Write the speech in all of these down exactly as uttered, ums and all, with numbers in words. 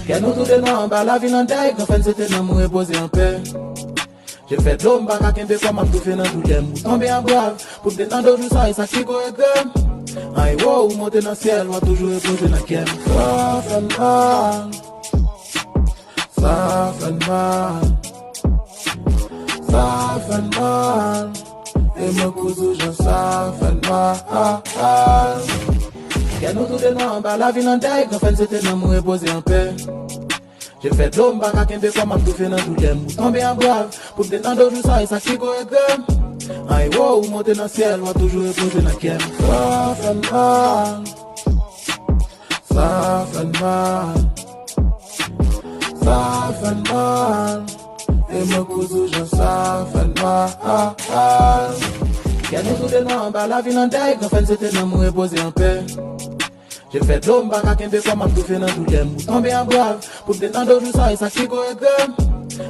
Kè nou tou de nwa anba lavi nan dèy, granfrè n se te nanm ou repoze anpè. Je fè dlo m pa ka kenbe kò m ap toufe nan doulè m. Ou tonbe an brav, pou m te tande w jou sa e sa ki ko egre m. An ewo ou monte nan syèl, w ap toujou repoze nan kè m. Sa fè m mal. Sa fè m mal. Sa fè m mal. E mwen kouz ou jan sa fè m mal. Kè nou tou de nwa anba lavi nan dèy, granfrè n se te nanm ou repoze anpè. Je fè dlo m pa ka kenbe kò m ap toufe nan doulè m. Ou tonbe an brav, pou m te tande w jou sa e sa ki ko egre m. An ewo ou monte nan syèl, w ap toujou repoze nan kè m. Sa fè m mal. Sa fè m mal. Sa fè m mal. E mwen kouz ou jan sa fè m mal. Kè nou tou de nwa anba lavi nan dèy, granfrè n se te nanm ou repoze anpè. Je fè dlo m pa ka kenbe kò m ap toufe nan doulè m. Ou tonbe an brav, pou m te tande w jou sa e sa ki ko egre m.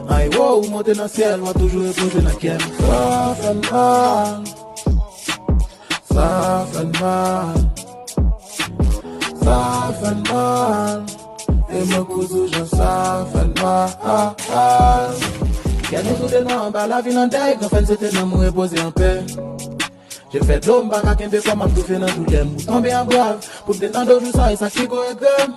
An ewo ou monte nan syèl, w ap toujou repoze nan kè m. Sa fè m mal. Sa fè m mal. Sa fè m mal. E mwen kouz ou jan sa fè m mal. Kè nou tou de nwa anba lavi nan dèy, granfrè n se te nanm ou repoze anpè. Je fè dlo m pa ka kenbe kò m ap toufe nan doulè m. Ou tonbe an brav, pou m te tande w jou sa e sa ki ko egre m.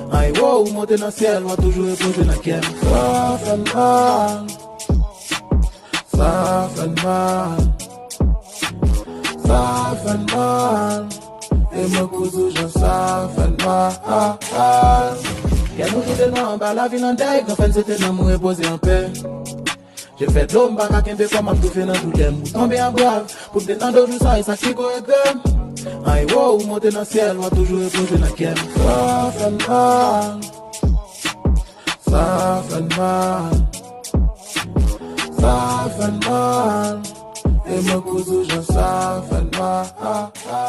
An ewo ou monte nan syèl, w ap toujou repoze nan kè m. Sa fè m mal. Sa fè m mal. Sa fè m mal. E mwen kouz ou jan sa fè m mal. Kè nou tou de nwa anba lavi nan dèy, granfrè n se te nanm ou repoze anpè. Je fè dlo m pa ka kenbe kò m ap toufe nan doulè m. Ou tonbe an brav, pou m te tande w jou sa e sa ki ko egre m. An ewo ou monte nan syèl, w ap toujou repoze nan kè m. Sa fè m mal. Sa fè m mal. Sa fè m mal. E mwen kouz ou jan sa fè m mal.